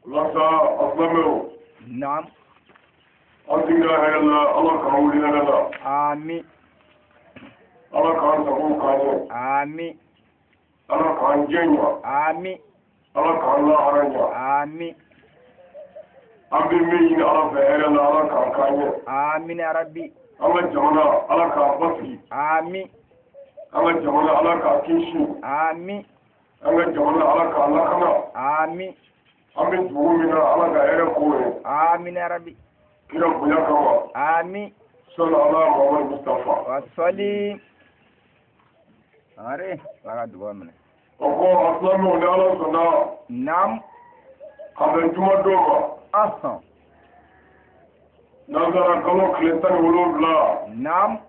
Lasa a silamɛw. Naam. An sigira hɛrɛ la, Ala k'an wuli hɛrɛ la. Amin. Ala k'an sago k'an ɲɛ. Amin. Ala k'an jɛ ɲa. Amin. Ala k'an lahara ɲa. Amin. An bɛ min ɲini Ala fɛ hɛrɛ la, Ala k'an k'an ɲɛ. Amin ya rabbi. An ka jamana, Ala k'a basigi. Amin. An ka jamana, Ala k'a kisi. Amin. An ka jamana, Ala k'a lakana. Amin. An bɛ dugu min na, Ala ka hɛrɛ k'o ye. Amin ya rabbi. Kira bonya kama. Amin. Sɔli ala Muhammad Mustafa. Wasali. Are, ala ka dugawu minɛ. O kɔ, a silamɛw, ni Ala sɔnna, Naam. ka bɛn juma don ma, Ahan. Nansara kalo tile 17, Naam.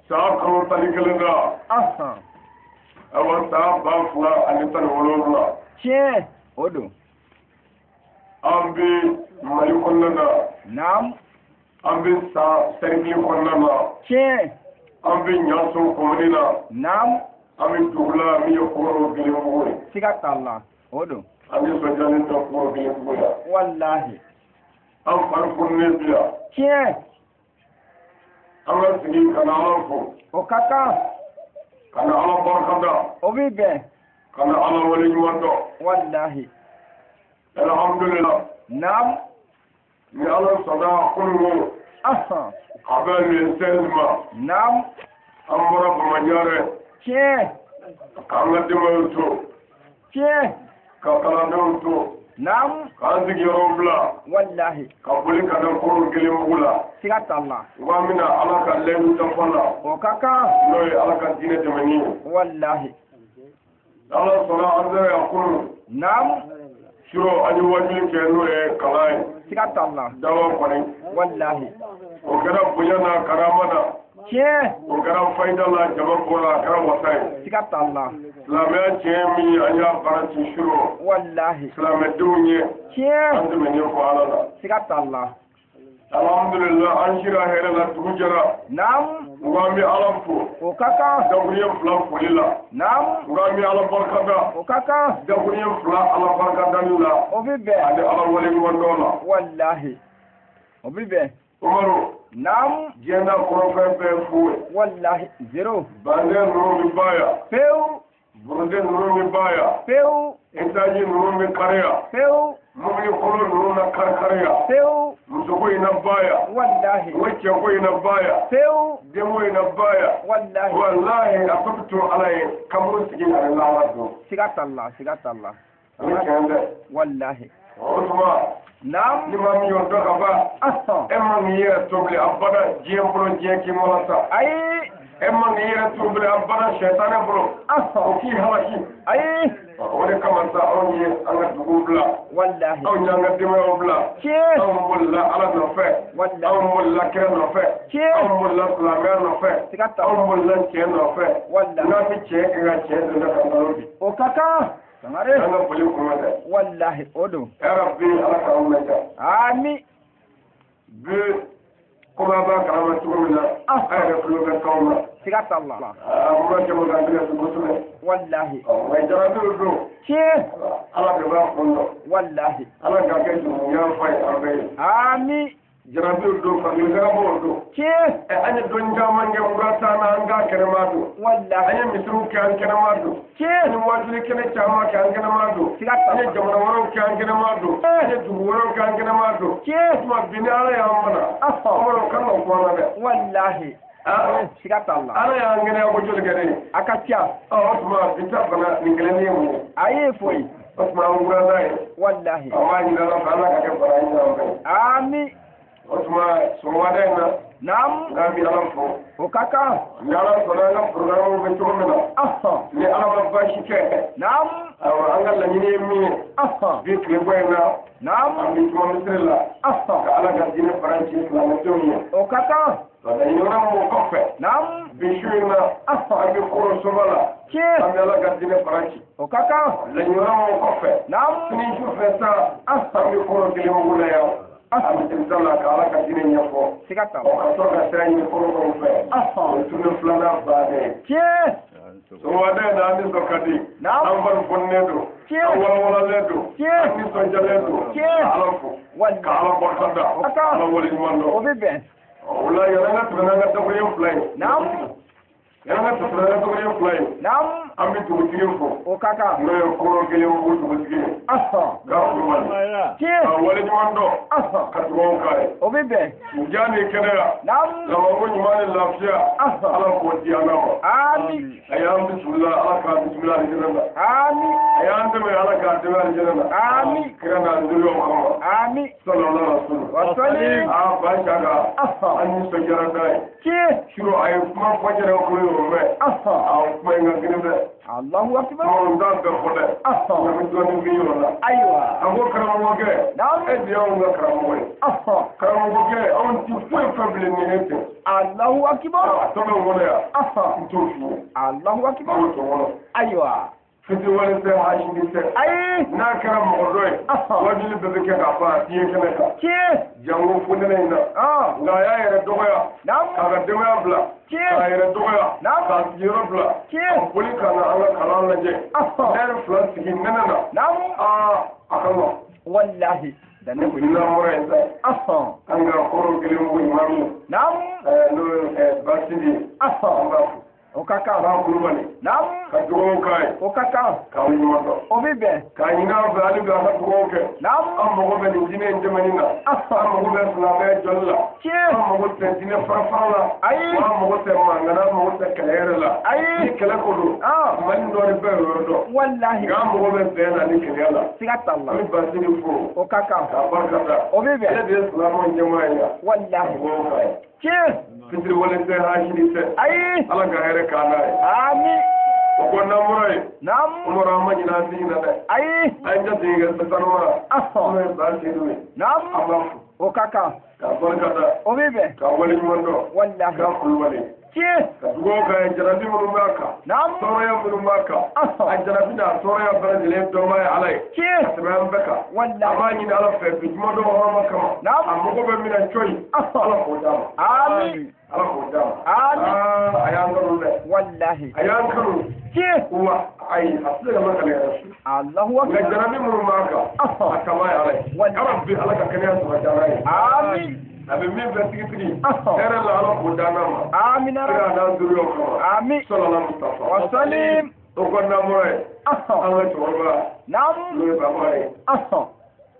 san kalo 11 na, Ahan. ayiwa, san 2017. Tiɲɛ, o don. An bɛ Mali kɔnɔna na. Naam. An bɛ San sɛrikili kɔnɔna na. Tiɲɛ. An bɛ Ɲaso komini na. Naam. An bɛ dugu la min ye Koro Gelenbugu ye. Siga t'a la, o don. An nisɔndiyalen tɛ Koro Gelenbugu la. Walahi. An fari fununen bi yan. Tiɲɛ. An ka sigi ka na Ala fo. O ka kan. Ka na Ala barikada. O bɛ bɛn. Ka na Ala waleɲuman dɔn. Walahi. Alhamdulillah. Naam. Ni Ala sɔnna, kununko, Ahan. a bɛ le 16 ma, Naam. an bɔra Bamakɔ Tiɲɛ. k'an ka denbayaw to, Tiɲɛ. ka kalandenw to, Naam. k'an sigiyɔrɔw bila, Walahi. ka boli ka na Koro Gelenbugu la. Siga t'a la. N ko an bɛna Ala ka layidu dafa la, O ka kan. n'o ye Ala ka diinɛ dɛmɛni ye. Walahi. Ala sɔnna, an sera yan kunun. Naam. Surɔ, an ye wajuli kɛ, n'o ye kalan ye. Siga t'a la. Dawa kɔni, Walahi. o kɛra bonya n'a karama na, Tiɲɛ. o kɛra fayida la, jama bɔra, a kɛra wasa ye. Siga t'a la. Silamɛya tiɲɛ min ye, an y'a baara ci surɔ Walahi. silamɛdenw ye. Tiɲɛ. An tɛmɛnen fɔ Ala la. Siga t'a la. Alhamdulillah, an sira hɛrɛ la, dugu jɛra. Naam. N ko an bɛ Ala fo O ka kan. dakuruɲɛ fila foli la. Naam. N ko an bɛ Ala barikada O ka kan. dakuruɲɛ fila Ala barikadali la, O bɛ bɛn. ani Ala waleɲuman dɔn la. Walahi. O bɛ bɛn. Umaru. Naam. Diɲɛ n'a kɔnɔfɛn bɛɛ fu ye. Walahi. Zéro. Bazin ninnu bɛ ban yan. Pewu. Buruden ninnu bɛ ban yan. Pewu. Etaji ninnu bɛ kari yan. Pewu. Mobili kolon ninnu na kari kari yan. Pewu. Musoko in na ban yan. Walahi. O cɛko in na ban yan. Pewu. Denko in na ban yan. Walahi. Walahi, a tɔ bɛ to Ala ye kaburu sigi ani lahara don. Siga t'a la. Siga t'a la. O ye tiɲɛ tɛ? Walahi. O tuma, Naam. ni maa min y'o dɔn ka ban, Ahan. e man k'i yɛrɛ to bilen abada diɲɛ bolo, diɲɛ k'i mɔla sa. Ayi. E man k'i yɛrɛ to bilen abada sɛtanɛ bolo o Ahan. k'i halaki. Ayi. O de kama sa, anw ye an ka duguw bila, Walahi. anw y'an ka denbayaw bila, Tiɲɛ. anw bolila Ala nɔfɛ, Walahi. anw bolila kira nɔfɛ, Tiɲɛ. anw bolila silamɛya nɔfɛ, Siga t'a la. anw bolila tiɲɛ nɔfɛ. Walahi. N'an bɛ tiɲɛ kɛ ka tiɲɛ dɛmɛ ka nkalon bi, O ka kan. Sangare. an ka boli kun tɛ. Walahi. O don. Ya Rabbi, Ala k'anw mɛn. Amin. Bi, komi an b'a kalama cogo min na, an yɛrɛ tulo bɛ kanw na. Siga t'a la. A mura caman kan bɛna se kosɛbɛ. Walahi. Nka jarabiw don. Tiɲɛ. Ala de b'a kun dɔn. Walahi. Ala k'a kɛ jurumuya fa ye an bɛɛ ye. Amin. Jarabiw don, fasojabaw don. Tiɲɛ. Ɛ, an ye don caman kɛ mura t'an na, an k'a kɛnɛma don. An Walahi. ye misiriw kɛ, an kɛnɛma don. An ye Tiɲɛ. wajuli kɛnɛ caman kɛ, an kɛnɛma don. Siga t'a An ye la. jamana wɛrɛw kɛ, an kɛnɛma don. An ye dugu wɛrɛw kɛ, an kɛnɛma don. Tiɲɛ. Tuma bi, ni Ala y'an bana, Ahan. Umaru kan ka fɔ an na dɛ. Walahi. Ah, Siga t'a la. Ala y'an kɛnɛya ko joli kɛ ne ye? A ka ca. Ɔ, o tuma bi ta bana nin kelen ye mun ye? A ye foyi. O tuma an kura n'a ye. Walahi. An b'a ɲini Ala fɛ, Ala ka kɛ bara ye an fɛ. Amin. O tuma sɔgɔmada in na, Naam. n'an bɛ Ala fo. O ka kan. Ni Ala sɔnna, an ka programme bɛ cogo min na, Ahan. ni Ala ma baasi kɛ, Naam. ayiwa, an ka laɲini ye min ye, Ahan. bi tilebɔ in na, Naam. an bɛ kuma misiri la Ahan. ka Ala ka diinɛ bara ci silamɛdenw ye. O ka kan. Laɲini wɛrɛ min b'o kɔfɛ, Naam. bi su in na, an bɛ Koro soba la, Tiɲɛ. an bɛ Ala ka diinɛ bara ci. O ka kan. Laɲini wɛrɛ min b'o kɔfɛ, Naam. sini su fɛ sa, an bɛ Koro Gelenbugu la yan, an bɛ denmisɛnw la ka Ala ka diinɛ ɲɛfɔ. Siga t'a Ɔ, la. ka sɔrɔ ka sira ɲini Korokaw fɛ. O Ahan. ye tournée filanan bannen ye. Tiɲɛ. Sɔgɔmada in na an nisɔn ka di. Naam. An fari foninnen don. Tiɲɛ. An walawalalen don. Tiɲɛ. An nisɔndiyalen don. Tiɲɛ. Ka Ala fo. Walahi. Ka Ala barika da. O ka kan. Ala waleɲuman dɔn. O bɛ bɛn. O la yanni an ka tɛmɛ n'an ka dakuruɲɛ fila ye. Naam. Yanni an ka tɛmɛ n'an ka dakuruɲɛ fila ye. Naam. An bɛ dugutigi fo. O ka kan. N'o ye Koro Gɛlɛnbugu dugutigi ye. Ɔhɔn. Ka Kulubali. Tiɲɛ. Ka waleɲuman dɔn. Ɔhɔn. Ka dugawu k'a ye. O bɛ bɛn. Diya ni kɛnɛya. Naam. Labanko ɲuman ni lafiya. Ɔhɔn. Ala k'o di an ma. Ami. A y'an bisimila Ala k'an bisimila alijinɛ na. Ami. A y'an dɛmɛ Ala k'an dɛmɛ alijinɛ na. Ami. Kira n'a nzuriyaw kama. Ami. Sallallahu alaihi wa sallam. Wasali. Aa ba Saka. Ɔhɔn. An nisɔndiyara n'a ye. Tiɲɛ. Suro a ye kuma fɔ n yɛrɛ kulo ye o mɛn. Ɔhɔn. A kuma in ka girin dɛ. Allahu akbar. Kuma n t'a bɛɛ fɔ dɛ. Ɔhɔn. Nka n bɛ dɔɔnin f'i ye o la. Ayiwa. A ko karamɔgɔkɛ. Naam. E de y'anw ka karamɔgɔ ye. Ɔhɔn. Karamɔgɔkɛ anw ti foyi fɛ bilen ni e tɛ. Allahu akbar. A tɔ bɛ n kɔnɔ yan. Ɔhɔn. N t'o f'i ye. Allahu N akbar. b'o to n kɔnɔ. Ayiwa. Fitiriwale tɛ hasidi tɛ. Ayi. N'a kɛra mɔgɔ dɔ ye. Ɔhɔn. Wajuli bɛɛ bɛ kɛ k'a ban a diɲɛ kɛnɛ kan. Tiɲɛ. Jango fonɛnɛ in na. Ɔn. Nka a y'a yɛrɛ dɔgɔya. Naam. K'a ka denbaya bila. Tiɲɛ. K'a yɛrɛ dɔgɔya. Naam. K'a sigiyɔrɔ bila. Tiɲɛ. Ka boli ka na an ka kalan lajɛ. Ɔhɔn. Ɛri fila sigi nɛnɛ na. Naam. Aa a ka nɔgɔn. Wallahi. Dan ne ko. N'an bɔra yen sa. Ɔhɔn. An ka Koro Gɛlɛnbugu imamu. Naam. N'o ye Basidi ye. An Ɔhɔn. b'a fo. O ka kan. B'a Kulubali. Naam. Ka dugawu k'a ye. O ka kan. K'a waleɲuman dɔn. O bɛ bɛn. K'a ɲini an fɛ hali bi a ka dugawu kɛ. Naam. An mago bɛ nin diinɛ in dɛmɛni na. An Ɔhɔn. mago bɛ silamɛya jɔli la. Tiɲɛ. An mago tɛ diinɛ fara-fara la. Ayi. An mago tɛ mankan na, an mago tɛ kɛlɛ yɛrɛ la. Ayi. Ni kɛlɛ ko don. Ɔn. Mali nɔri bɛɛ y'o yɔrɔ dɔn. Wallahi. Nka an mago bɛ bɛn na ni kɛlɛya la. Siga t'a An la. bɛ Basidi fo. O ka kan. K'a barika da. O bɛ Ale bɛn. de ye silamɛw ɲɛmaa ye yan. Wallahi. Dugawu k'a ye. Tiɲɛ. Fitiriwale tɛ hasidi tɛ. Ayi. Ala ka hɛrɛ k'an n'a ye. Ami. O ko n'an bɔra yen. Naam. Umaru an ma ɲinɛ an sigi na dɛ. Ayi. An jatigikɛ sanuma. Ɔhɔn. N'o ye Basidu ye. Naam. An b'a fo. O ka kan. K'a barika da. O bɛ bɛn. K'a waleɲuman dɔn. Wallahi. K'a Kulubali. Tiɲɛ. Ka dugawu k'a ye jarabi minnu b'a kan. Naam. Tɔɔrɔya minnu b'a kan. A Ɔhɔn. jarabi n'a tɔɔrɔya bɛɛ lajɛlen dɔnbaa ye Ala ye. Ka Tiɲɛ. tɛmɛ an bɛɛ kan. An Wallahi. b'a ɲini Ala fɛ bi juma dɔn hɔrɔma kama. Naam. A mago bɛ min na cɔyi. Ɔhɔn. Ala k'o d'a ma. Ami. Ala k'o d'a ma. Ami. Aa a y'an kanu dɛ. Wallahi. A y'an kanu. Tiɲɛ. Wa ayi a tɛ se ka makale yɛrɛ. Allahu Nka akbar. jarabi minnu b'a kan. Ɔhɔn. A kama ye Ala ye. Wallahi. Ya Rabbi Ala ka kɛnɛya sabati an n'a ye. Ami. A bɛ min fɛ tigitigi. Ɔhɔn. Hɛrɛ la Ala k'o d'an n'a ma. Amina. Kira n'a zuriyaw kama. Ami. Sallallahu Mustafa. Wasalim. O ko n'an bɔra yen. Ɔhɔn. An ka cɛkɔrɔba Naam. n'o ye Babakari ye. Ɔhɔn.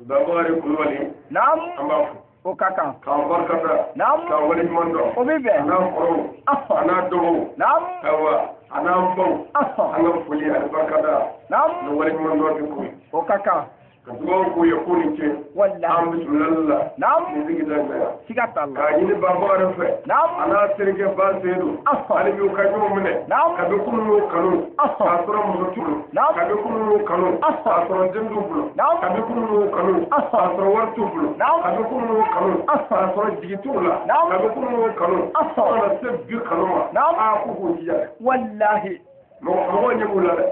Babakari Kulubali. Naam. An b'a fo. O ka kan. K'a barika da. Naam. K'a waleɲuman dɔn. O bɛ A bɛn. n'a kɔrɔw. A Ɔhɔn. n'a dɔgɔw. Naam. Ayiwa a n'an baw. Ɔhɔn. An ka foli ani barika da. Naam. Ni waleɲuman dɔn tɛ ko ye. O ka kan. Ka dugawu k'u ye k'u ni ce. Wallahi. An bisimilali la. Naam. Nin sigida in na yan. Siga t'a la. K'a ɲini Babakari fɛ. A Naam. n'a terikɛ Ba Seyidu. Ɔhɔn. Hali bi u ka ɲɔgɔn minɛ. Naam. Kabi kunun y'u kanu. Ɔhɔn. K'a sɔrɔ muso t'u bolo. Naam. Kabi kunun y'u kanu. Ɔhɔn. K'a sɔrɔ den t'u bolo. Naam. Kabi kunun y'u kanu. Ɔhɔn. K'a sɔrɔ wari t'u bolo. Naam. Kabi kunun y'u kanu. Ɔhɔn. K'a sɔrɔ jigi t'u la. Naam. Kabi kunun y'u kanu. Ɔhɔn. Fo ka na se bi kanu ma. Naam. Aa k'u k'u jija dɛ. Wallahi. Mɔgɔw ɲɛ b'u la dɛ.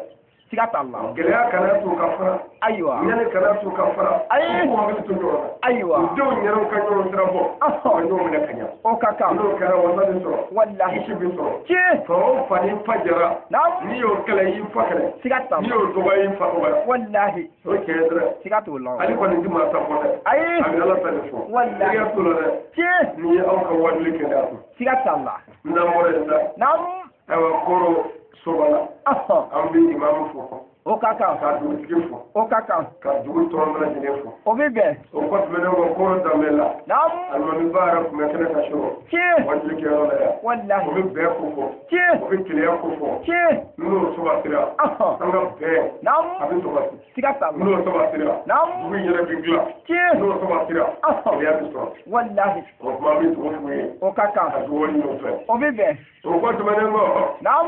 Siga t'a la. Gɛlɛya kana t'u ka fara. Ayiwa. Ɲani kana t'u ka fara. Ayi. U k'u hakili to ɲɔgɔn na. Ayiwa. U denw yɛrɛw ka ɲɔgɔn sira bɔ. Ɔhɔn. U ka ɲɔgɔn minɛ ka ɲɛ. O ka kan. N'o kɛra wasa bɛ sɔrɔ. Wallahi. Kisi bɛ sɔrɔ. Tiɲɛ. Fa o fa ni fa jɛra. Naam. N'i y'o kɛlɛ i y'i fa kɛlɛ. Siga t'a N'i la. y'o dɔgɔya i y'i fa dɔgɔya. Wallahi. O ye tiɲɛ ye dɛ. Siga t'o la. Ale kɔni ti maa ta fɔ dɛ. Ayi. A bɛ Ala ta de fɔ. Wallahi. Siga t'o la dɛ. Tiɲɛ. N'i ye aw ka wajuli kɛ dɛ. Siga t'a la. N'an bɔra yen sa. Naam. Ayiwa Koro Soba la. Ɔhɔn. An bɛ imamu fo. O ka kan. Ka dugutigi fo. O ka kan. Ka dugu tɔn bɛɛ lajɛlen fo. O bɛ bɛn. O kɔ tɛmɛnen kɔ Koro danbe la. Naam. Alimamiba yɛrɛ tun bɛ kɛnɛ kan sɔrɔ. Tiɲɛ. Wajuli kɛyɔrɔ la yan. O Wallahi. bɛ bɛn ko fɔ. Tiɲɛ. O bɛ keleya ko fɔ. Tiɲɛ. N'o sabatira. Ɔhɔn. An ka bɛn. Naam. A bɛ sabati. Siga t'a la. N'o sabatira. Naam. Dugu in yɛrɛ bɛ dilan. Tiɲɛ. N'o sabatira. Ɔhɔn. Keleya bɛ sɔrɔ. Wallahi. O tuma an bɛ dugawu k'u ye. O ka Ka kan. dugawu ɲini u fɛ. O bɛ bɛn. O kɔ tɛmɛnen kɔ. Naam.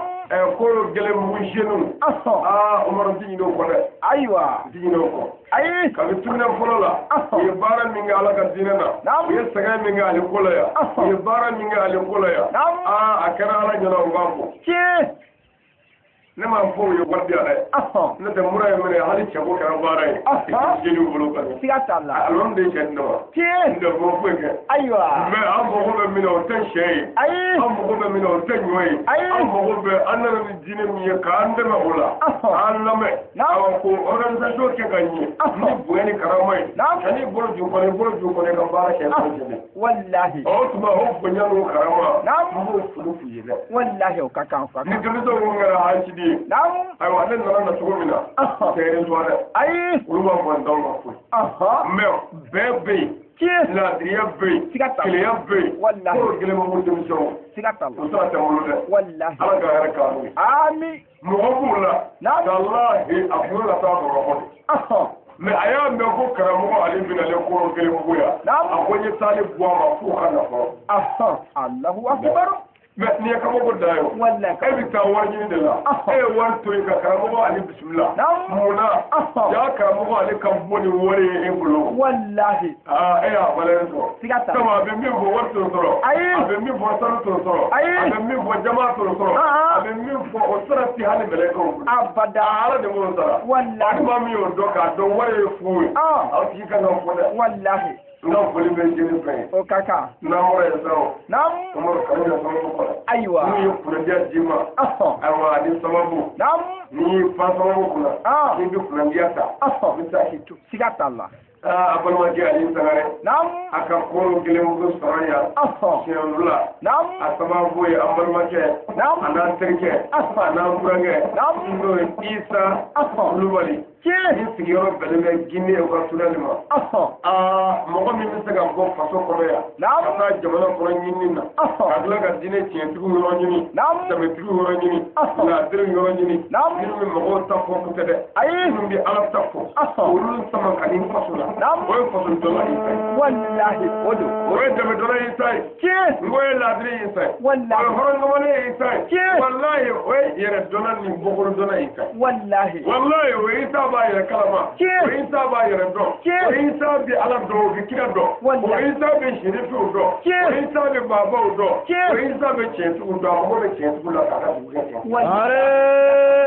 Koro Gɛlɛnbugu jeunes. Ɔhɔn. Aa Umaru ti ɲinɛ o kɔ dɛ. Ayiwa. Ti ɲinɛ o kɔ. Ayi. Kabi tournée fɔlɔ la. Ɔhɔn. U ye baara min kɛ Ala ka diinɛ na. Naam. U ye sɛgɛn min kɛ ale ko la yan. Ɔhɔn. U ye baara min kɛ ale ko la yan. Naam. Aa a kɛra Ala ɲɛna u b'a fɔ. Tiɲɛ. Ne m'a fɔ u ye wari di yan dɛ. Ne tɛ mura ye minɛ hali cɛko kɛra baara ye. Jeliw bolo ka Siga t'a la. Alimami de ye sɛ di ne ma. Tiɲɛ. N tɛ fɔ foyi kɛ. Ayiwa. Mais an mago bɛ min na o tɛ sɛ ye. Ayi. An mago bɛ min na o tɛ ɲɔ ye. Ayi. An mago bɛ an nana ni diinɛ min ye k'an dɛmɛ o la. K'an lamɛn. Awa ko organisation kɛ ka ɲɛ. Ni bonya ni karama ye. Kan'i bolo ju kɔnɔ i bolo ju kɔnɔ i ka baara kɛ k'o jɛnɛ. Walahi. O tuma o bonya n'o karama. N b'o foli f'u ye dɛ. Walahi o ka kan o ka Ni kan. denmisɛnw kɛra hasidi ye. Ayiwa ne nana na cogo min na. Tɛ reçoit dɛ. Ayi. Olu b'a fɔ n t'anw ka foyi. Mais bɛɛ bɛ yen. Tiɲɛ. Laadiriya bɛ yen. Siga t'a la. Kelenya bɛ yen. Walahi. Koro kelen bɛ bolo denmisɛnw. Siga t'a la. O sara tɛ n bolo dɛ. Walahi. Ala ka hɛrɛ k'an ye. Ami. Mɔgɔ b'u la. Walahi a kunkolo ka taa Bamakɔ de. Mais a y'a mɛn ko karamɔgɔ ale bɛna ne koro kelen mugu yan. A ko n ye taali bɔ a ma f'o ka na fɔlɔ. Alahu akibaru. Mais nin ye kabako dan ye o. Walahi. E bɛ taa wari ɲini de la. E ye wari to yen ka karamɔgɔ ale bisimila. Mun na? Ja karamɔgɔ ale ka bɔ ni wari ye e bolo. Walahi. Aa e y'a valeur sɔrɔ. Siga t'a la. Sabu a bɛ min fɔ wari t'o sɔrɔ. Ayi. A bɛ min fɔ sanu t'o sɔrɔ. Ayi. A bɛ min fɔ jama t'o sɔrɔ. A bɛ min fɔ o sara ti hali mɛlɛkɛw bolo. Abada. Ala de b'o sara. Walahi. Ni maa min y'o dɔn k'a dɔn wari ye fu ye. Aw tigi kan ka fɔ dɛ. Walahi. N ka foli bɛ jeli fɛ ye. O ka kan. N'an bɔra yen sisan o. Umaru kanu bɛ sababu kɔnɔ. Ayiwa. N'u ye kunnadiya d'i ma. Ayiwa ani sababu. N'i y'i pan sababu kunna. N'i bɛ kunnadiya ta. I bɛ taa k'i to. Siga t'a la. Aa a balimakɛ Ali Sangare. A ka koro kelen mugu sɔrɔ yan. Siɲɛ fila. A sababu ye an balimakɛ. A n'an terikɛ. A n'an burankɛ. N'o ye Isa Kulubali. Tiɲɛ. Ni sigiyɔrɔ bɛnnen bɛ Guinée Équatoriale ma. Aa mɔgɔ min bɛ se ka bɔ faso kɔnɔ yan. Ka taa jamana kɔnɔ ɲinini na. Ka tila ka diinɛ tiɲɛtigiw yɔrɔ ɲini. Danbetigiw yɔrɔ ɲini. Laadiriw yɔrɔ ɲini. Minnu bɛ mɔgɔw ta fɔ ko tɛ dɛ. Ayi. Minnu bɛ Ala ta fɔ. Olu sama ka n'i faso la. O ye faso dɔnna y'i ta ye. Walahi o don. O ye dɛmɛdɔnna y'i ta ye. Tiɲɛ. N ko ye laadiri y'i ta ye. Walahi. O ye hɔrɔnkamalen y'i ta ye. Tiɲɛ. Walahi o ye yɛrɛ dɔnna ni bɔkolo dɔnna y'i ta ye. Walahi. Walahi o y'i ta b'a yɛrɛ kalama. Tiɲɛ. O y'i ta b'a yɛrɛ dɔn. Tiɲɛ. O y'i ta bɛ Ala dɔn o bɛ kira dɔn. Walahi. O y'i ta bɛ sirifiw dɔn. Tiɲɛ. O y'i ta bɛ baabaw dɔn. Tiɲɛ. O y'i ta bɛ tiɲɛtigiw dɔn. A mago bɛ tiɲɛtigiw la k'a ka dugu kɛ tiɲɛ. Walahi.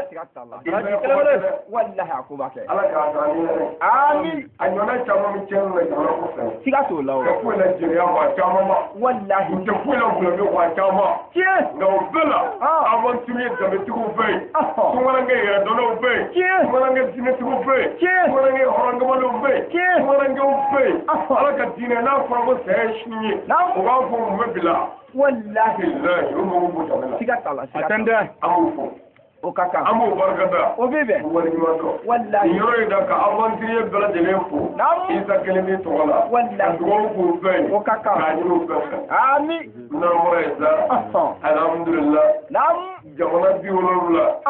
Siga t'a la. Walahi. Walahi a ko b'a kɛ. Ala k'a taa ni hɛrɛ. Ami. A ɲɔgɔnna caman bɛ tiɲɛni na jamana kɔfɛ. Siga t'o la o. U tɛ foyi la jeliya kɔ a caman ma. Walahi. U tɛ foyi la gulɔmin kɔ a caman. Tiɲɛ. Nka o bɛɛ la. Aventurier danbetigiw bɛ yen. Tunkaranke yɛrɛdɔnnaw bɛ yen. Tiɲɛ. Tunkaranke diinɛtigiw bɛ yen. Tiɲɛ. Tunkaranke hɔrɔnkamalenw bɛ yen. Tiɲɛ. Tunkarankew bɛ yen. Ala ka diinɛ n'a fɔra ko saya ye sini ye. U b'a fɔ mun bɛ bila. Walahi. Bilahi o mago b'o danbe la. Siga t'a la. Siga t'a la. An b'o fɔ. O ka kan. An b'o barikada. O bɛ bɛn. O waleɲuman dɔn. Walahi. Nin yɔrɔ in na ka aventurier bɛɛ lajɛlen fo. Isa kelen b'i tɔgɔ la. Walahi. Ka dugawu k'u bɛɛ ye. O ka kan. K'a ɲini u bɛɛ fɛ. Ami. N'an bɔra yen sa. Alhamdulillah. Jamana 70.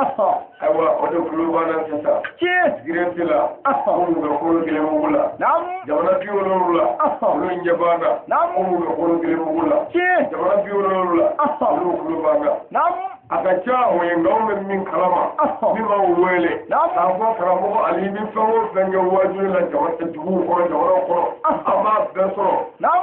Ayiwa o de kulo b'an na sisan. Tiɲɛ. Girɛsi la. Minnu bɛ kolo kelen mugu la. Jamana 70. Olu ɲɛ b'an na. Minnu bɛ kolo kelen mugu la. Tiɲɛ. Jamana 70. Olu kulo b'an na. A ka ca o ye nka anw bɛ min kalama. Min b'anw wele. K'a fɔ karamɔgɔ Ali ni fɛn o fɛn kɛ waajuli la jamana duguw kɔnɔ jamanaw kɔnɔ. An b'a bɛɛ sɔrɔ.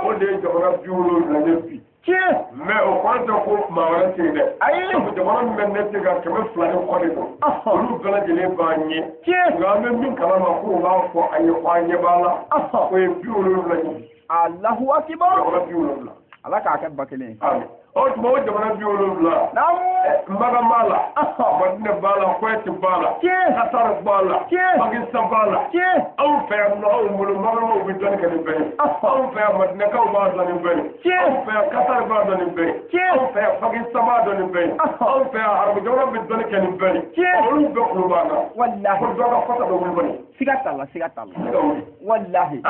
O de ye jamana 70 ye bi. Tiɲɛ. Mais o kɔrɔ tɛ ko maa wɛrɛ tɛ yen dɛ. Ayi. Sabu jamana min bɛ ne tɛ kan 200 ni kɔ de don. Olu bɛɛ lajɛlen b'an ɲɛ. Tiɲɛ. Nka an bɛ min kalama k'o b'a fɔ an ye ko an ɲɛ b'a la. O ye 70 ye. Alahu akibaru. Jamana 70. Ala k'a kɛ ba kelen ye. Amin. O tuma o jamana 70. Makan b'a la. Madinɛ b'a la. Kuwait b'a la. Tiɲɛ. Qatar b'a la. Tiɲɛ. Pakistan b'a la. Tiɲɛ. Anw fɛ yan nɔ anw bolo Makankaw bɛ dɔnni kɛ nin bɛɛ ye. Anw fɛ yan Madinɛkaw b'a dɔn nin bɛɛ ye. Tiɲɛ. Anw fɛ yan Qatar b'a dɔn nin bɛɛ ye. Tiɲɛ. Anw fɛ yan Pakistan b'a dɔn nin bɛɛ ye. Anw fɛ yan Arabu jamana bɛ dɔnni kɛ nin bɛɛ ye. Tiɲɛ. Olu bɛɛ kulo b'an na. Walahi. Ko dɔ ka fasa dɔ wuli bani. Siga t'a la. Siga t'a la. Se ka wuli. Walahi.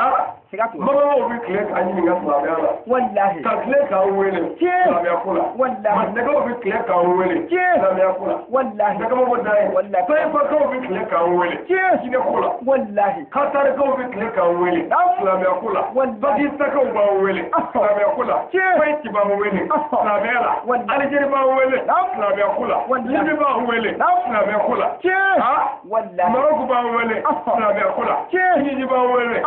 Siga t'o la. Makankaw bɛ tile k'an ɲininka silamɛya la. Walahi. Ka tile k'an wele. Tiɲɛ. Silamɛya ko la. Walahi. Madinɛkaw bɛ tile k'an wele. Tiɲɛ. Silamɛya ko la. Walahi. Kabako dan ye. Walahi. Tayifakaw bɛ tile k'an wele. Tiɲɛ. Jinɛ ko la. Walahi. Katarikaw bɛ tile k'an wele. Silamɛya ko la. Walahi. Pakistakaw b'an wele. Silamɛya ko la. Tiɲɛ. Kuwait b'an wele. Silamɛya la. Walahi. Algérie b'an wele. Silamɛya ko la. Walahi. Libi b'an wele. Silamɛya ko la. Tiɲɛ. Walahi. Maroc b'an wele. Silamɛya ko la. Tiɲɛ. Tunisie b'an wele.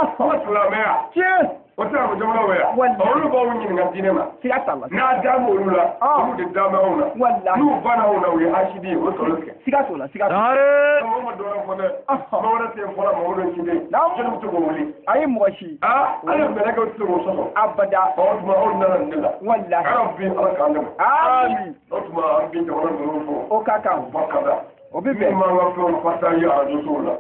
Silamɛya. Tiɲɛ. O tɛ arabu jamanaw ye yan. Olu b'aw ɲininka diinɛ ma. Siga t'a la. N'a da m'olu la. Olu de da bɛ anw na. Walahi. N'u banna anw na u ye hasidi ye o sɔrɔ tigɛ. Siga t'o la siga t'o la. Mɔgɔ ma dɔ wɛrɛ fɔ dɛ. Mɔgɔ wɛrɛ tɛ fɔra mɔgɔ dɔ ciden. Naamu. Jɔnni bɛ se k'o wuli. Ayi mɔgɔ si. Hali mɛlɛkɛw tɛ se k'o sɔsɔ. Abada. O tuma aw nana nin de la. Walahi. Yarabi Ala k'an dɛmɛ. Amin. O tuma an bɛ jamana ninnu fo. O ka kan. Barika da. O bɛ Min bɛn. b'an ka fɛnw partager arajosow la.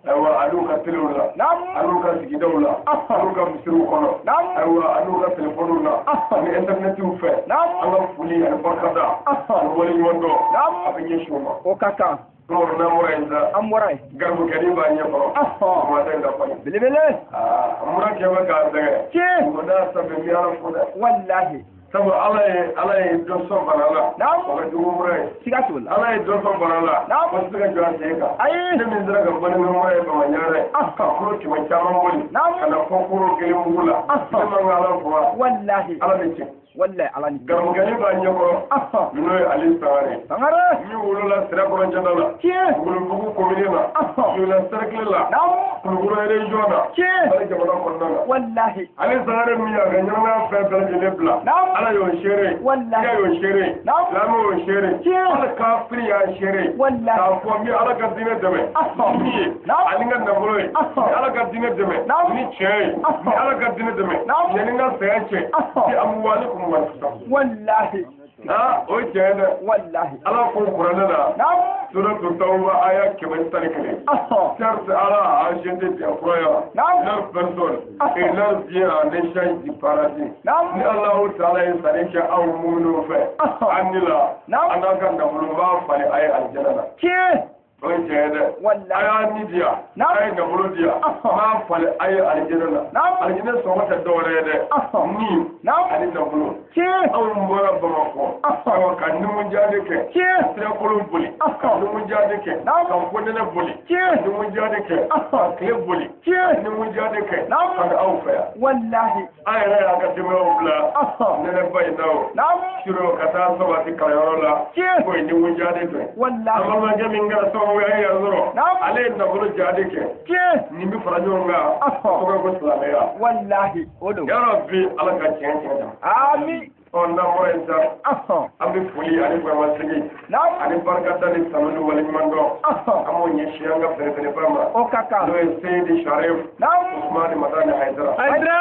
Ayiwa an'u ka telew la. Naamu. An'u ka sigidaw la. An'u ka misiriw kɔnɔ. Naamu. Ayiwa an'u ka telefɔniw na. Ani intɛrinɛtiw fɛ. Naamu. An ka foli ani barika da. Ani waleɲuman dɔn. Naamu. A bɛ ɲɛsin o ma. O ka kan. N'an bɔra yen sa. An bɔra yen. Garibukɛnin b'a ɲɛ kɔrɔ. Kuma tɛ nka fani. Belebele. Mura kɛ bɛ k'a sɛgɛn. Tiɲɛ. O n'a sabu n bɛ Ala fo dɛ. Walahi. Sabu Ala ye dɔ sɔn bana la. Naamu. O ka jugu mura ye. Siga t'o la. Ala ye dɔ sɔn bana la. Naamu. O tɛ se ka jɔ a sen kan. Ayi. Ne min sera ka balimakɛ mura ye Bamaɲarɛ. Ka kuro 100 caman boli. Naamu. Ka na fɔ kuro kelen mugu la. Ne man ka Ala fo wa. Walahi. Ala bɛ cɛ. Walahi Ala ni. Garibukɛnin b'a ɲɛkɔrɔ. N'o ye Ali Sangare. Sangare. Min wolola Sirakɔrɔ jada la. Tiɲɛ. Wolobugu komini na. Jola cercle la. Naamu. Kulukoro région na. Tiɲɛ. Mali jamana kɔnɔna na. Walahi. Ali Sangare min y'a ka ɲɛnamaya fɛn bɛɛ lajɛlen bila. Naamu. Ala y'o seere. Walahi. Kira y'o seere. Naamu. Silamɛ y'o seere. Tiɲɛ. Hali kafiri y'a seere. Walahi. K'a fɔ n bɛ Ala ka diinɛ dɛmɛ. Ni ye. Naamu. Ani n ka nafolo ye. N bɛ Ala ka diinɛ dɛmɛ. Naamu. Ni tiɲɛ ye. N bɛ Ala ka diinɛ dɛmɛ. Naamu. Yanni n ka saya cɛ. Bi amuwaalikum wa anfusakum. Walahi. O ye tiɲɛ ye dɛ. Walahi. Ala ko kuranɛ la. Naamu. Suratu Tawba aya 111. Certes, Allah a acheté des croyants, Naamu. leur personne et leur bien en échange du paradis. Naamu. Ni Allahu Taala ye sanni kɛ aw minnu fɛ, an ni la, Naamu. an n'a ka nafolo b'a falen a ye alijana la. Tiɲɛ. O ye tiɲɛ ye dɛ. Walahi. A y'a ni di yan, Naamu. a ye nafolo di yan, n b'a falen a ye alijana la. Naamu. Alijinɛ sɔngɔ tɛ dɔwɛrɛ ye dɛ. Ni Naamu. ani nafolo. Tiɲɛ. Anw bɔra Bamakɔ, ayiwa ka numunjaadi kɛ. Tiɲɛ. Sirakolon boli, ka numunjaadi kɛ, Naamu. ka fonɛnɛ boli, Tiɲɛ. numunjaadi kɛ, ka tile boli, Tiɲɛ. numunjaadi kɛ, Naamu. ka na aw fɛ yan. Walahi. An yɛrɛ y'an ka denbayaw bila nɛnɛba in na o. Naamu. Suro ka taa sabati kalanyɔrɔ la, Tiɲɛ. k'o ye numunjaadi kɛ. An Walahi. balimakɛ min kɛra sababu ye an ye yɛrɛ sɔrɔ, Naamu. ale ye nafolo jaadi kɛ. Tiɲɛ. Nin bɛ fara ɲɔgɔn kan, tɔgɔ ko silamɛya. Walahi. O don. Yarabi Ala ka tiɲɛ tiɲɛ kan. Ami. Ɔ n'an bɔra yen sa, an bɛ foli ani bonyamasegin Naamu. ani barikada ni tanu ni waleɲuman dɔn. An b'o ɲɛsin an ka belebeleba ma. O ka kan. N'o ye Seyidi Sharif Naamu. Usumani Madani Hayidara. Hayidara.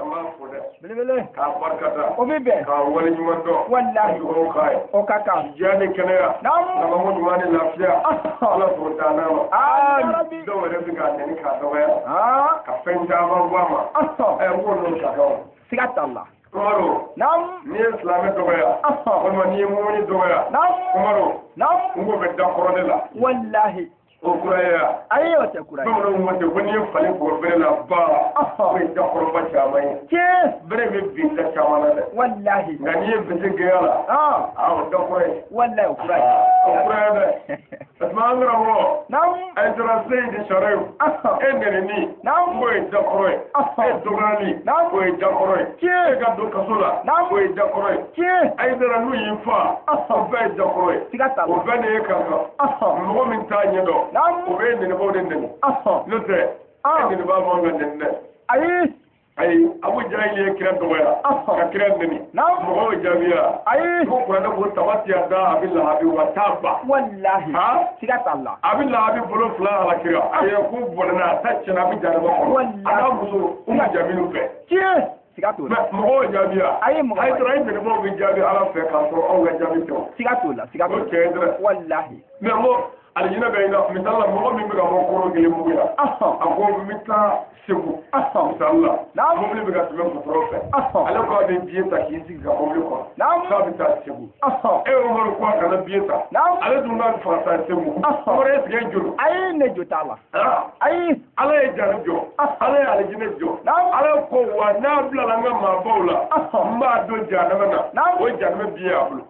An b'a fo dɛ. Belebele. K'a barikada. O bɛ bɛn. K'a waleɲuman dɔn. Walahi. Ka dugawu k'a ye. O ka kan. Diya ni kɛnɛya. Naamu. Nabako ɲuman ni lafiya. Ala k'o d'an n'a ma. Ami. Dɔw yɛrɛ bɛ k'a nɛni k'a dɔgɔya. Ka fɛn caman bɔ a ma. Ɛ n k'o n'o ka kan. Siga t'a la. Umaru. Naamu. N'i ye silamɛ dɔgɔya. Walima n'i ye mumuni dɔgɔya. Naamu. Umaru. Naamu. N k'o bɛ da kɔrɔ de la. Walahi. O kura ye wa? Ayi o tɛ kura ye. Bamananw ko ten ko n'i ye fali bugɔ bere la ba. O ye dakɔrɔba caman ye. Tiɲɛ. Bere bɛ bin da caman na dɛ. Walahi. Nka n'i ye bese gɛn a la. O dakɔrɔ ye. Walahi o kura ye. O kura ye dɛ. Parce que an karamɔgɔ. Naamu. Ayidara Seyidi Sharif. E nɛnini. Naamu. O ye dakɔrɔ ye. E dɔgɔyali. Naamu. O ye dakɔrɔ ye. Tiɲɛ. E ka don kaso la. Naamu. O ye dakɔrɔ ye. Tiɲɛ. Ayidara n'u y'i fa. O bɛɛ ye dakɔrɔ ye. Siga t'a la. O bɛɛ de ye kan kan. Mɔgɔ min t'a ɲɛ dɔn. Naamu. O bɛ nɛnɛbaw de nɛni. N'o tɛ. E nɛnɛba man ka nɛni dɛ. Ayi. Ayi Abu Jahili ye kira dɔgɔya. Ka kira nɛni. Naamu. Mɔgɔw jaabiya. Ayi. Ko kuranɛ ko tabati ya da a bɛ lahabi wa t'a ba. Walahi. Siga t'a la. A bɛ lahabi bolo fila alakira. A ye ko bɔnɛna a ta tiɲɛna a bɛ jahanama kɔnɔ. Walahi. A n'a muso u ma jaabi fɛ. Tiɲɛ. Siga t'o la. Mais mɔgɔw jaabiya. Ayi mɔgɔ. Ayidara e nɛnɛbaw bɛ jaabi Ala fɛ k'a sɔrɔ anw ka jaabi tɛ o. Siga t'o la siga t'o la. O tiɲɛ dɛ. Walahi. Mais n ko alijinɛ bɛ yen nɔ misali la mɔgɔ min bɛ ka bɔ koro kelen mugu la. A ko n bɛ taa Segu. Misali la. Naamu. Mobili bɛ ka tɛmɛ gudɔrɔn fɛ. Ale ko a bɛ biye ta k'i sigi ka mobili kɔnɔ. Naamu. K'a bɛ taa Segu. E Umaru ko a kana biye ta. Naamu. Ale dun b'a fɛ ka taa Segu. Umaru e tigɛ joli. Ayi ne jo t'a la. Ayi. Ala ye jari jɔ. Ala ye alijinɛ jɔ. Naamu. Ala ko wa n'a bilala n ka maabaw la. N b'a don jahanama na. Naamu. O jahanama biye a bolo.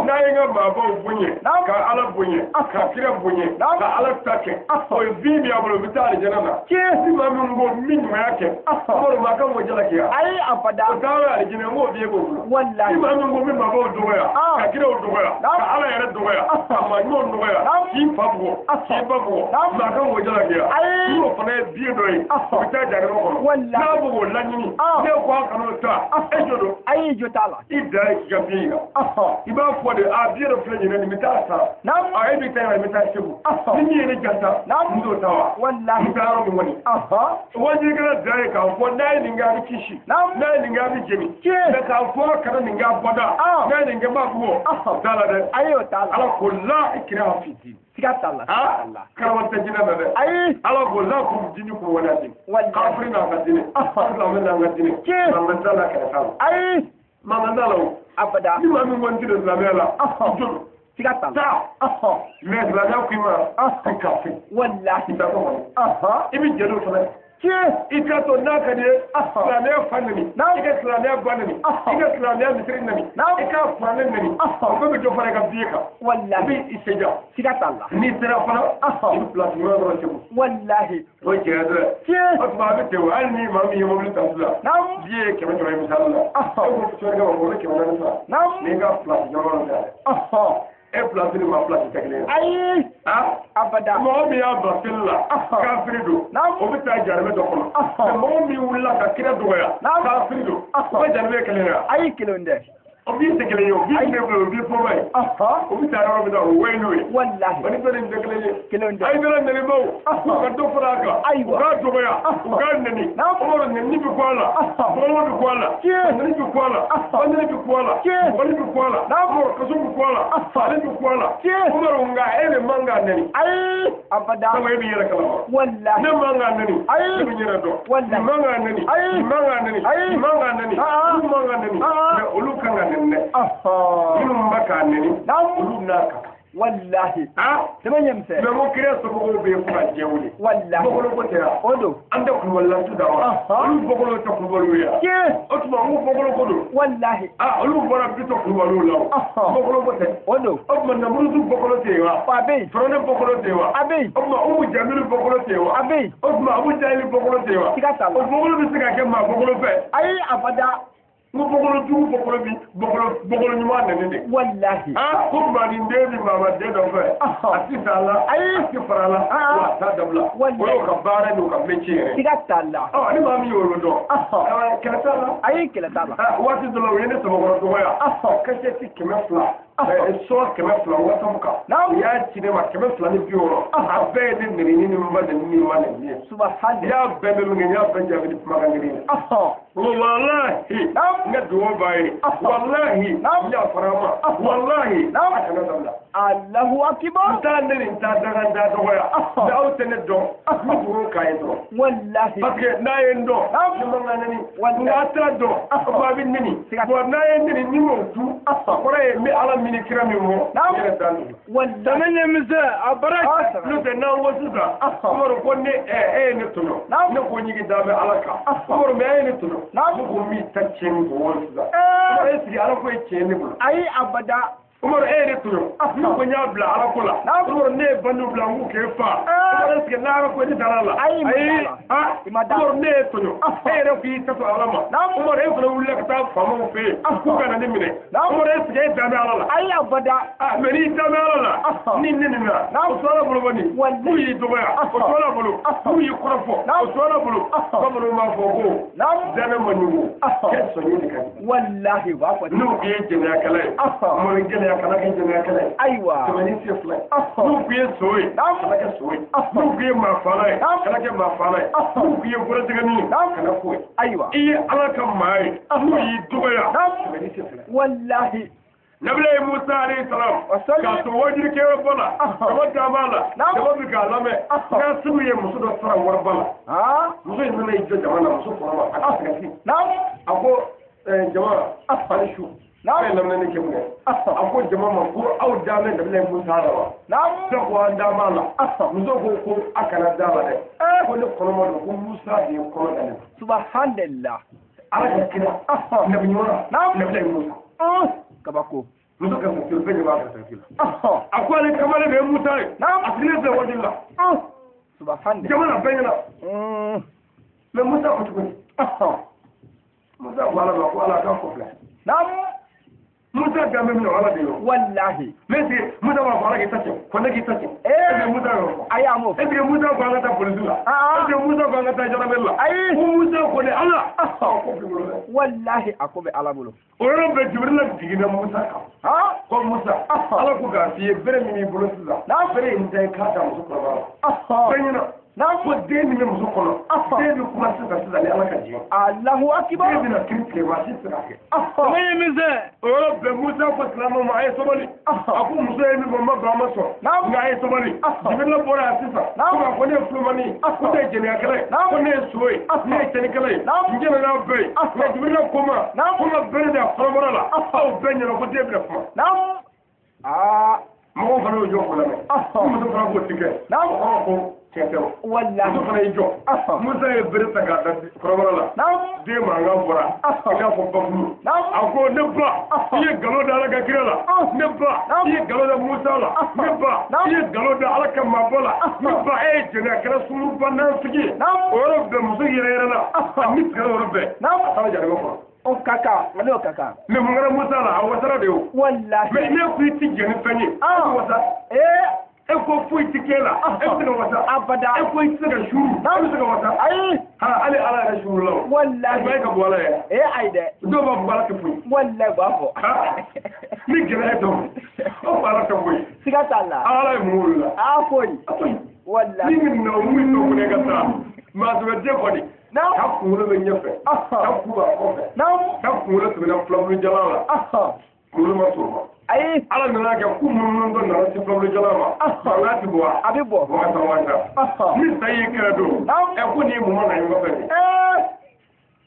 N'a ye n ka maabaw bonya. Naamu. Ka Ala bonya. Ka kira bonya. Naamu. Ka Ala ta kɛ. O ye bin min y'a bolo o bɛ taa alijinɛ na. Tiɲɛ. Ni maa min ko min ɲumanya kɛ. Umaru maa kan k'o jalaki wa? Ayi abada. O taa bɛ alijinɛ n k'o biye b'o bolo. Walahi. Ni maa min ko min maabaw dɔgɔya. Ah. Ka kiraw dɔgɔya. Naamu. Ka Ala yɛrɛ dɔgɔya. Ah. Ka maa ɲumanw dɔgɔya. Naamu. K'i fa bugɔ. Ah. K'i ba bugɔ. Naamu. Maa kan k'o jalaki wa? Ayi. N'o fana ye biye dɔ ye o bɛ taa jahanama kɔnɔ n'a b'o k'o laɲini ne ko a kana o ta e jo don ayi jo t'a la i dan ye k'i ka biye yira i b'a fɔ de a biye dɔ filɛ nin ye nin bɛ taa san a e bɛ taa yan i bɛ taa Segu ni min ye ne jasa n t'o ta wa n taa yɔrɔ min kɔni wajilikɛla dan ye k'a fɔ n'a ye nin kɛ a bɛ kisi n'a ye nin kɛ a bɛ jeni mɛ k'a fɔ a kana nin kɛ a bɔda n'a ye nin kɛ n b'a bugɔ t'a la dɛ ayi o t'a la ala ko la ikraha fi din siga t'a la karama tɛ jinɛ na dɛ ayi ala ko la kum dinikum wala din kafiri n'a ka dinɛ silamɛ n'a ka dinɛ mankan t'a la kɛlɛ t'a la ayi mankan t'a la o abada ni maa min kɔni tɛ don silamɛya la i jo don siga t'a la mɛ silamɛya ko i ma i kafiri walahi i t'a kɔnɔ i bɛ jɛn n'o fana ye i ka to n'a ka di ye silamɛya fa neni i ka silamɛya ba neni i ka silamɛya misiri neni i ka kuranɛ neni o bɛɛ bɛ dɔ fara i ka biye kan walahi i bɛ i seja siga t'a la n'i sera fana i bɛ pilasi ɲuman sɔrɔ Segu walahi o ye tiɲɛ dɛ o tuma a bɛ ten o hali ni maa min ye mobili ta sisan biye ye 500 ye misali la e ko sɔrɔkɛ ma ko ne 400 sara n'i ka pilasi ɲuman sara e pilasi ni maa pilasi tɛ kelen ye. Ayi. Abada. Mɔgɔ min y'a bila seli la. Kafiri don. O bɛ taa jahanama dɔ kɔnɔ. Mɔgɔ min wulila ka kira dɔgɔya. Kafiri don. O bɛ jahanama ye kelen ye wa? Ayi kelen tɛ. O b'i tɛ kelen ye o b'i ne bolo o b'i fɔba ye. O bɛ taa yɔrɔ min na o ye n'o ye. Walahi. O ni fɛn nin tɛ kelen ye. Kelen tɛ. Ayi bɛna nɛnibaw. U ka dɔ fara a kan. Ayiwa. U k'a dɔgɔya. U k'a nɛni. Umaru nɛni bɛ kɔ a la. Bɔlɔlɔ bɛ kɔ a la. Nɛni bɛ kɔ a la. Nɛni bɛ kɔ a la. Bɔli bɛ kɔ a la. Umaru kaso bɛ kɔ a la. Fali bɛ kɔ a la. Umaru nka e de man k'a nɛni. Ayi. Abada. Sabu e b'i yɛrɛ kalama. Walahi. Ne man k'a nɛni. Ayi. Ne bɛ n yɛrɛ dɔn. Walahi. Nin man k'a nɛni. Ayi. Nin man k'a nɛni. Ayi. Nin man k'a nɛni. Olu man k'a nɛni. Mɛ olu kan ka nɛni dɛ. Minnu bɛ k'a nɛni. Olu n'a ka kan. Walahi. Sɛbɛn ɲɛ misɛn. Mɛ ko kira somɔgɔw bɛ yen fo ka diɲɛ wuli. Walahi. Bɔkolo ko tɛ wa. O don. An tɛ kulubalilantu da wa. Olu bɔkolo tɛ kulubaliw ye wa. Tiɲɛ. O tuma n ko bɔkolo ko don. Walahi. Olu bɔra Bitɔn kulubaliw la o. Bɔkolo ko tɛ. O don. O tuma Namuruzu bɔkolo tɛ yen wa. A bɛ yen. Firawuna bɔkolo tɛ yen wa. A bɛ yen. O tuma Umu Jamilu bɔkolo tɛ yen wa. A bɛ yen. O tuma Abu Jahili bɔkolo tɛ yen wa. Siga t'a la. O bɔkolo bɛ se ka kɛ maa bɔkolo fɛ. Ayi abada. N ko bɔkolo jugu bɔkolo bi bɔkolo ɲuman nɛni de. Walahi. Ko maaden ni maamaden dɔ fɛ. A ti sa la. Ayi. A ti fara la. Wa a t'a dabila. Walahi. O y'o ka baara n'o ka métier yɛrɛ. Siga t'a la. Ni maa min y'o dɔn. Kɛlɛ t'a la. Ayi kɛlɛ t'a la. Waati dɔ la u ye ne sabakɔrɔ dɔgɔya. Kasɛti 200. Sɔn 200 WhatsApp kan. U y'a ci ne ma 260. A bɛɛ ye ne nɛni ni n ba nɛni ni n ma nɛni ye. Subahana. N y'a bɛɛ mɛn min kɛ n y'a bɛɛ jaabi ni kumakan kelen ye. Walahi. N ka dugawu b'a ye. Walahi. N yafara a ma. Walahi. A kana dabila. Alahu akibar. N t'a nɛni n t'a daga n t'a dɔgɔya. Mɛ aw tɛ ne dɔn. N bɛ dugawu k'a ye dɔrɔn. Walahi. Parce que n'a ye n dɔn. Ne man ka nɛni. N'a t'a dɔn. Wa a bɛ nɛni. Wa n'a ye nɛni ni m'o tu. A kɔrɔ ye n bɛ Ala min kira min fɔ. N yɛrɛ dan don. Walahi. Sɛmɛ ɲɛmisɛn a bara. N'o tɛ n'an ko sisan. Umaru ko ne e ye ne tɔɲɔ. Ne ko ɲigi da bɛ Ala kan. Umaru mɛ e ye ne tɔɲɔ. Ne ko n b'i ta tiɲɛ ni k'o wari sisan. Umaru e sigi Ala ko ye tiɲɛ ne bolo. Ayi abada. Umaru e ye ne tɔɲɔ. Ne ko n y'a bila Ala ko la. Umaru ne ye bandiw bila n k'u k'e fa. Umaru est-ce que n'Ala ko ne taara la. Ayi i ma da la. Umaru ne ye tɔɲɔ. E yɛrɛ ko k'i ta to Ala ma. Umaru e fana wulila ka taa faamaw fɛ yen. K'u ka na ne minɛ. Umaru est-ce que e dan bɛ Ala la. Ayi abada. Mɛ n'i dan bɛ Ala la. Ni ne nin na. O to Ala bolo kɔni. N'u y'i dɔgɔya. O to Ala bolo. N'u y'i kɔrɔfɔ. O to Ala bolo. Bamananw b'a fɔ ko. Danɛ ma ɲugu. Kɛ sɔnni de ka di. Walahi u b'a fɔ. N'u k'i ye jɛnɛyakɛla ye. Umaru gɛlɛya kana kɛ jɛnɛyakɛla ye. Ayiwa. Tɛmɛ ni sen fila ye. N'u k'i ye so ye. Kana kɛ so ye. N'u k'i ye maafaala ye. Kana kɛ maafaala ye. N'u k'i ye bɔrɔjɛgɛnin ye. Kana k'o ye. Ayiwa. I ye Ala ka maa ye. N'u y'i dɔgɔya. Tɛmɛ ni sen fila ye. Walahi. Nabila Musa alayhi salam. K'a to wajilikɛyɔrɔ ba la. Jama dan b'a la. Jama bɛ k'a lamɛn. N'a sugu ye muso dɔ sara wariba la. Muso in nana i jɔ jama na muso kɔrɔma a ka sigasi. A ko jama ani su. N'a ye lamɛnni kɛ mun kɛ. A ko jama ma ko aw dan bɛ Nabila Musa la wa. Bɛɛ ko an dan b'a la. Muso ko ko a kana d'a la dɛ. Ko ne kɔnɔma don ko Musa de ye kɔnɔ da ne la. Subhanallah. Ala ka kira. Nabi ɲuman. Nabila Musa. Kabako. Muso ka sɔrɔ fɛn de b'a ka sɔrɔ la. A ko ale kamalen de ye Musa ye. A sigilen filɛ wajibi la. Subhanallah. Jama na bɛɛ ɲɛna. Mɛ Musa ko cogo di? Musa ko Ala ma ko Ala k'a kɔ filɛ. Musa danbe min na, Ala de y'o. Wallahi. Mais est-ce que Musa b'a fɔ Ala k'i ta cɛ, ko ne k'i ta cɛ? Est-ce que Musa y'o fɔ? Ayi, a m'o fɔ. Est-ce que Musa ko an ka taa polisi la? Ah. Est-ce que Musa ko an ka taa gendarmerie la? Ayi. Ko Musa ko ne Ala. Ko b'i bolo dɛ. Wallahi, a ko bɛ Ala bolo. O yɔrɔ bɛɛ, Jibirila jiginna Musa kan. Han. Ko Musa, Ala ko k'a f'i ye, bere min b'i bolo sisan, bere in ta, i k'a da muso kɔnɔbara la. Bɛɛ ɲɛna. Ko den min bɛ muso kɔnɔ, den bɛ kuma sisan sisan ni Ala ka diɲɛ. Allahu akibar. Den bɛna kiiri tigɛ, maa si tɛ se k'a kɛ. Ne ye min sɛ. O yɔrɔ bɛɛ, Musa ko silamɛw ma: a ye sabali. A ko muso ye min fɔ, n ma ban, a ma sɔn. Nka a ye sabali. Jibirila bɔra yan sisan. Ko k'a fɔ ne ye fulomani ye. Ko ne ye jɛnɛyakɛla ye. Ko ne ye so ye. Ne ye cɛnnikɛla ye. N jɛnna n'a bɛɛ ye. Nka Jibirila ko n ma ko n ka bere da kɔnɔbara la. Aw bɛɛ ɲɛna ko den bɛna kuma. Naam. Aa. Mɔgɔw fana y'o jɔ k'o lamɛn. Ko muso fana k'o ti kɛ. Naam. O kɔrɔ ko tiɲɛ tɛ o. Wallahi. Muso fana y'i jɔ. Musa ye bere ta k'a da kɔnɔbara la. Naam. Den mankan bɔra. I n'a fɔ bakuru. A ko ne ba, i ye nkalon da Ala ka kira la. Ne ba, i ye nkalon da Musa la. Ne ba, i ye nkalon da Ala ka maabɔ la. Ne ba, e ye jɛnɛyakɛla sunkuruba nafigi ye. O yɔrɔ bɛɛ, muso yɛrɛ yɛrɛ la. A ni tigɛra o yɔrɔ bɛɛ. Naam. A taara jahanama kɔnɔ. O ka kan, ale o ka kan. Mais mun kɛra Musa la? A wasara de o. Wallahi. Mais ne ko i ti jɛn ni fɛn ye. E bɛ wasa. E ko foyi ti k'e la. E bɛ se ka wasa. Abada. E ko i ti se ka suuru. E bɛ se ka wasa. Ayi. Ha, hali Ala yɛrɛ suuru la o. Wallahi. E ka bɔ Ala ye. Ayi dɛ. Dɔw b'a fɔ ko Ala tɛ foyi. Wallahi, b'a fɔ. Ni gɛlɛya tɛ o. Aw ko Ala tɛ foyi. Siga t'a la. Ala ye mun wolo la? A foyi. A foyi. Wallahi. Ni min na o min t'o kɔnɔ, e ka taa. Maa sɛbɛ den kɔni. Naam. Ka kunkolo bɛ ɲɛfɛ. Ka ku b'a kɔfɛ. Naam. Ka kunkolo tɛmɛna filabulu jalan la. Kunkolo ma sɔrɔ ma. Ayi. Ala nana kɛ ku munumunu dɔ nana se filabulu jalan ma. Mankan ti bɔ wa? A bɛ bɔ. Wasa wasa. Ni sa y'i kɛrɛ don. Naam. Ɛ, ko nin ye mun ma na ɲɔgɔn fɛ nin?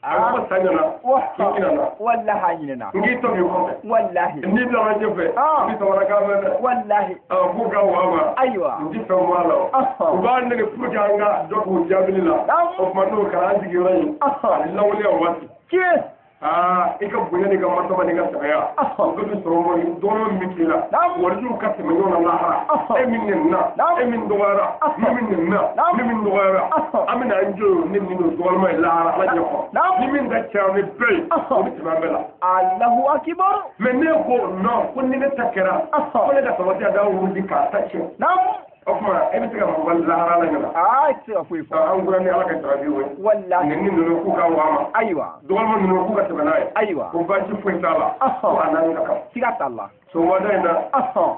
A bɛ fɔ sa ɲɛna. Wa. K'i ɲinɛna. Wallahi, a ɲinɛna. N k'i tɔ b'i kɔfɛ. Wallahi. N'i bila ɲɛfɛ. N'i samara kan mɛn dɛ. Wallahi. K'u ka wa ma. Ayiwa. N ti fɛn bɔ a la o. U b'a nɛgɛ pour que an ka dɔ k'u jaabili la. O tuma n'o kɛra, an sigiyɔrɔ in. A lawaleya o waati. Tiɲɛ. Aa, i ka bonya n'i ka martaba n'i ka sɛbɛya. O bɛɛ bɛ sɔrɔ mɔgɔ dɔgɔnin min k'i la. Warijuw ka tɛmɛ ɲɔgɔn na lahara. E min nɛnina. E min dɔgɔyara. Ne min nɛnina. Ne min dɔgɔyara. An bɛna an jɔ ne min don dɔgɔnima ye lahara Ala ɲɛ kɔrɔ. Ni min ka ca ni bɛɛ ye, o bɛ tɛmɛ an bɛɛ la. Allahu akibar. Mais ne ko non, ko ni ne ta kɛra, ko ne ka sabati a da wuli k'a ta tiɲɛ. Naam. O tuma e bɛ se ka mɔgɔ lahara la ɲɛna. Aa, i tɛ se ka foyi fɔ. An kura ni Ala ka jarabi o ye. Wallahi. Nɛni ninnu, k'u ka wa ma. Ayiwa. Dɔgɔnima ninnu, k'u ka tɛmɛ n'a ye. Ayiwa. Ko baasi foyi t'a la. Ko a n'an ka kan. Siga t'a la. Sɔgɔmada in na,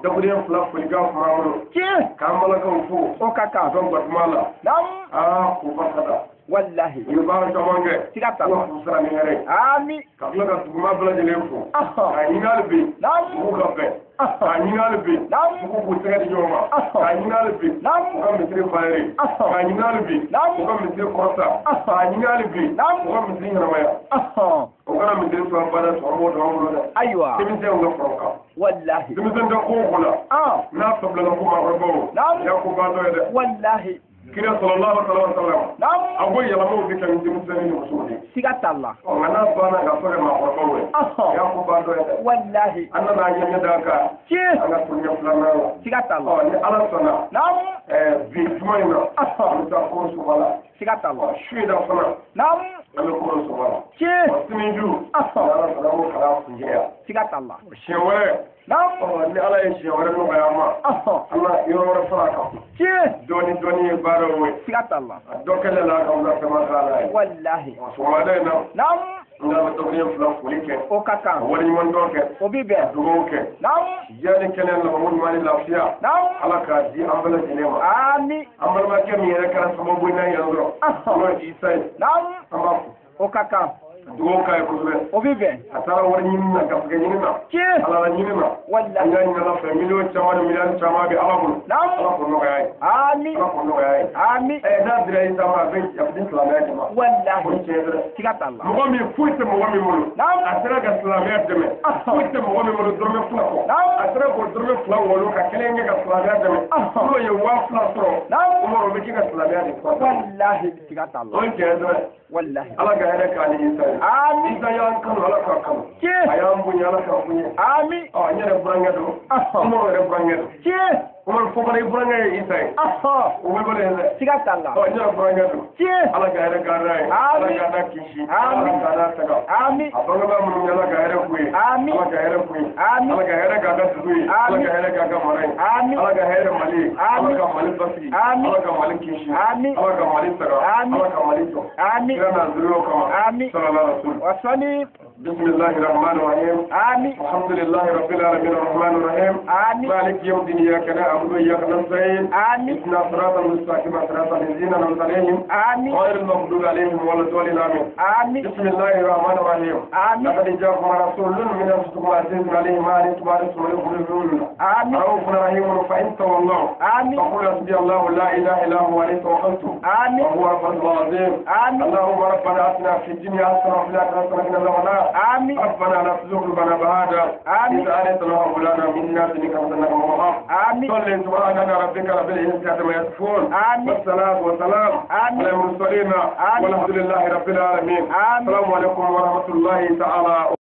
dakuruɲɛ fila folikan tun b'an bolo. Tiɲɛ. K'an balakaw fo. O ka kan. Dɔn Guatemala la. Naam. Aa, k'u barika da. Wallahi. U ye baara caman kɛ. Siga t'a la. Ala k'u sara ni hɛrɛ ye. Ami. Ka tila ka duguma bɛɛ lajɛlen fo. K'a ɲini hali bi. Naam. U k'u ka bɛn. K'a ɲini hali bi. Naam. U k'u tɛgɛ di ɲɔgɔn ma. K'a ɲini hali bi. Naam. U ka misiri fayɛrɛ. K'a ɲini hali bi. Naam. U ka misiri kɔrɔta. K'a ɲini hali bi. Naam. U ka misiri ɲɛnamaya. O kana misiri to an bada sɔrɔ b'o dɔn bolo dɛ. Ayiwa. Denmisɛnw ka fara o kan. Wallahi. Denmisɛn tɛ ko o ko la. N'a sɔbilala ko maakɔrɔbaw. Naam. Ya ko ba dɔ ye dɛ. Wallahi. Kira sallallahu alaihi wa sallam. Naam. A ko yɛlɛmaw bɛ kɛ ni denmisɛnnin ni musow de ye. Siga t'a la. Ɔ, nka n'a banna ka fɔ kɛ maakɔrɔbaw ye. Ya ko ba dɔ ye dɛ. Wallahi. An nana an ɲɛ da kan. Tiɲɛ. An ka tulonkɛ filanan la. Siga t'a la. Ɔ, ni Ala sɔnna. Naam. Bi juma in na. An bɛ taa koro soba la. Siga t'a la. Ɔ, su in na fana. Naam. An bɛ koro soba la. Tiɲɛ. Ɔ, sini ju. Ni Ala sɔnna, an b'o kalan kuncɛ yan. Siga t'a la. Siɲɛ wɛrɛ. Naam. Ɔ, ni Ala ye siɲɛ wɛrɛ nɔgɔya an ma. An na yɔrɔ wɛrɛ fara a kan. Tiɲɛ. Dɔɔni dɔɔni ye baaraw ye. Siga t'a la. A dɔ kɛlen la ka wula fɛn k'a la ye. Wallahi. Sɔgɔmada in na. Naam. N ka bɛ dɔgɔnin fila foli kɛ. O ka Ka kan. waleɲuman dɔn kɛ. O bi bɛn. Dugawu kɛ. Naam. Diɲɛ ni kɛnɛya, labanko ɲuman ni lafiya. Naam. Ala k'a di an bɛɛ lajɛlen ma. Ami. An balimakɛ min yɛrɛ kɛra sababu ye n'an yɛrɛ sɔrɔ. N'o ye Isa ye. Naam. An b'a fo. O ka kan. Dugawu k'a ye kosɛbɛ. O bi bɛn. A taara wari ɲini na, garisɛgɛ ɲini na. Tiɲɛ. Ala la ɲini na. An Wallahi. y'a ɲini Ala fɛ, miliyɔn caman ni miliyɔn caman bɛ Ala bolo. Naam. Ala k'o nɔgɔya ye. Ami. Ala k'o nɔgɔya ye. Ami. Ɛ, n'a dira Isa ma, a bɛ a bɛ di silamɛya de ma. O Wallahi. ye tiɲɛ ye dɛ. Siga t'a la. Mɔgɔ min foyi tɛ mɔgɔ min bolo. Naam. A sera ka silamɛya dɛmɛ. Foyi tɛ mɔgɔ min bolo dɔrɔmɛ 2 kɔ. Naam. A sera k'o dɔrɔmɛ 2 walo ka kelen kɛ ka silamɛya dɛmɛ. N'o ye 2000 sɔrɔ. Naam. Umaru, o bɛ kɛ ka silamɛya de kɔrɔta. Wallahi, siga t'a O la. ye tiɲɛ ye dɛ. Wallahi. Ala ka hɛrɛ k'a ni Isa ye. ye. Amin. Isa y'an kanu, Ala k'a kanu. Tiɲɛ. A y'an bonya, Ala k'a bonya. Amin. Ɔ, n yɛrɛ burankɛ don. Umaru yɛrɛ burankɛ don. Tiɲɛ. Umaru Fofana, i burankɛ ye Isa ye. O wulibali ye dɛ. Siga t'a la. Ɔ, n yɛrɛ burankɛ don. Tiɲɛ. Ala ka hɛrɛ k'an n'a ye. Ala Amin. k'an n'a kisi. Amin. Ala k'an n'a taga. Amin. A bangebaa minnu ye, Ala ka hɛrɛ k'u ye. Amin. Ala ka hɛrɛ k'u ye. Amin. Ala ka hɛrɛ k'a ka dugu ye. Ala Amin. ka hɛrɛ k'a ka mara ye. Amin. Ala ka hɛrɛ Mali ye. Amin. Ala ka Mali basigi. Amin. Ala ka Mali kisi. Amin. Ala ka Mali taga. Amin. Ala ka Mali jɔ. Amin. Kira n'a zuriyaw kama. Amin. Sallallahu alaihi wasallam. Wasali. Bismillahir Rahmanir Rahim. Amin. Alhamdulillahi Rabbil alamin arrahmanir rahim. Amin. مالك يوم الدين إياك نعبد وإياك نستعين. Amin. اهدنا الصراط المستقيم صراط الذين أنعمت عليهم Amin. غير المغضوب عليهم ولا الضالين آمين. Amin. بسم الله الرحمن الرحيم. Amin. لقد جاءكم رسول من أنفسكم عزيز عليه ما عنتم حريص عليكم بالمؤمنين Amin. رؤوف رحيم فإن تولوا Amin. فقل حسبي الله لا إله إلا هو عليه توكلت Amin. وهو رب العظيم. Amin. اللهم ربنا آتنا في الدنيا حسنة وفي الآخرة حسنة وقنا عذاب النار. Amin. ربنا لا تزغ قلوبنا بعد آمين. إذ هديتنا وهب لنا من لدنك رحمة إنك أنت الوهاب. Amin. صل سبحان ربك رب العزة عما يصفون. آمين. والصلاة والسلام آمين. على المرسلين آمين. والحمد لله رب العالمين. آمين. السلام عليكم ورحمة الله تعالى.